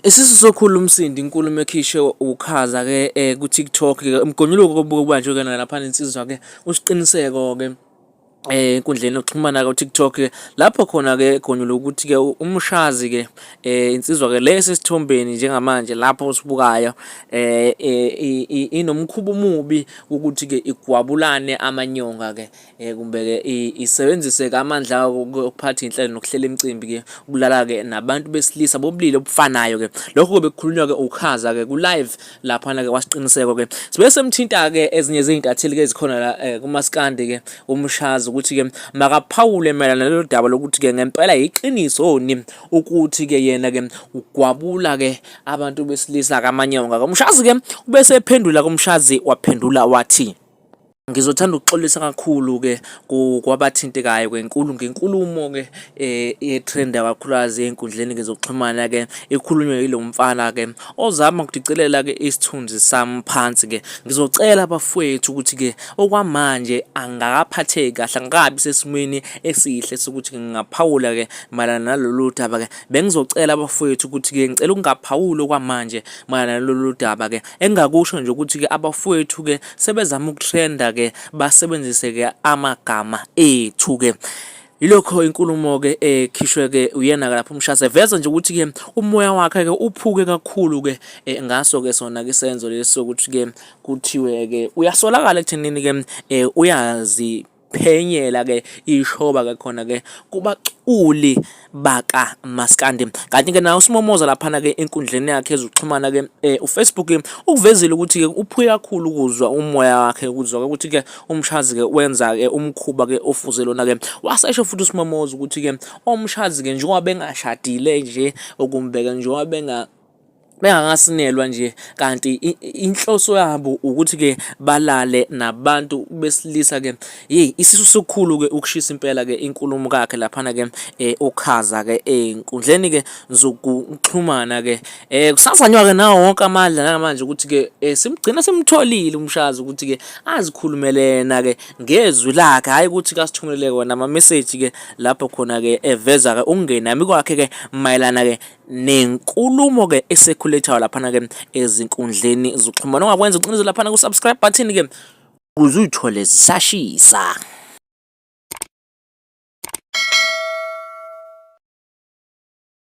Isisu sokhulu umsindo inkulumo ekhishwe uKhaza ke ku-TikTok ke umgonyuluko kobuke kubanjwe ke nalapha insizwa ke uSiqiniseko ke enkundleni yokuxhumana ku TikTok ke lapho khona ke gonyuluka ukuthi ke uMshazi ke insizwa ke le esesithombeni njengamanje lapho osibukayo inomkhuba omubi ukuthi ke igwabulane amanyonga ke Kumbe-ke isebenzise-ke amandla ayo okuphatha iy'nhlelo nokuhlela imicimbi-ke, ukulala-ke nabantu besilisa bobulili obufanayo-ke. Lokho-ke bekukhulunywa-ke uKhaza-ke ku-live laphana-ke kwaSiqiniseko-ke. Sibe semthinta-ke ezinye zey'ntatheli-ke ezikhona la kumaskandi-ke uMshazi ukuthi-ke makaphawule mayelana nalolu daba lokuthi-ke ngempela yiqiniso ni ukuthi-ke yena-ke ugwabula-ke abantu besilisa kamanyonga. UMshazi-ke ubese ephendula kuMshazi waphendula wathi. Ngizothanda ukuxolisa kakhulu-ke kwabathintekayo ngenkulu ngenkulumo-ke etrenda kakhulukazi ey'nkundleni-ke zokuxhumana-ke ekhulunywe yilo mfana-ke ozama ukudicelela-ke isithunzi sami phansi-ke. Ngizocela bafowethu ukuthi-ke okwamanje angikakaphatheki kahle, angikabi sesimweni esihle sokuthi ngingaphawula-ke mayelana nalolu daba-ke. Bengizocela bafowethu ukuthi-ke ngicela ukungaphawuli okwamanje mayelana nalolu daba-ke. Engingakusho nje ukuthi-ke abafowethu-ke sebezama ukutrenda-ke basebenzise-ke amagama ethu-ke. Yilokho inkulumo-ke ekhishwe-ke uyena-ke lapho uMshase eveza nje ukuthi-ke umoya wakhe-ke uphuke kakhulu-ke ngaso-ke sona-ke isenzo lesi sokuthi-ke kuthiwe-ke uyasolakala ekuthenini-ke uyazi phenyela ke ishoba ke khona ke kubaculi baka maskandi. Kanti ke naye uSimomoza laphana ke enkundleni yakhe yezokuxhumana ke uFacebook ukuvezile ukuthi ke uphuye kakhulu ukuzwa umoya wakhe ukuzwa ukuthi ke uMshazi ke wenza ke umkhuba ke ofuze lona ke. Wasesho futhi uSimomoza ukuthi ke oMshazi ke njengoba bengashadile nje okumbeke njengoba benga bengakasinelwa nje kanti inhloso yabo ukuthi-ke balale nabantu besilisa-ke. Yeyi isisu sikhulu-ke ukushisa impela-ke inkulumo kakhe laphana-ke uKhaza-ke ey'nkundleni-ke zokuxhumana-ke. Kusazanywa-ke nawo wonke amandla namanje ukuthi-ke simgcine simtholile uMshazi ukuthi-ke azikhulumele yena-ke ngezwi lakhe, hhayi ukuthi kasithumelele wona ama-message-ke lapho khona-ke eveza-ke ukungenami kwakhe-ke mayelana-ke nenkulumo-ke esekhulethwayo laphana-ke ezinkundleni zokuxhumana. Ongakwenza uqinise laphana ku-subscribe button-ke ukuze uyithole zisashisa.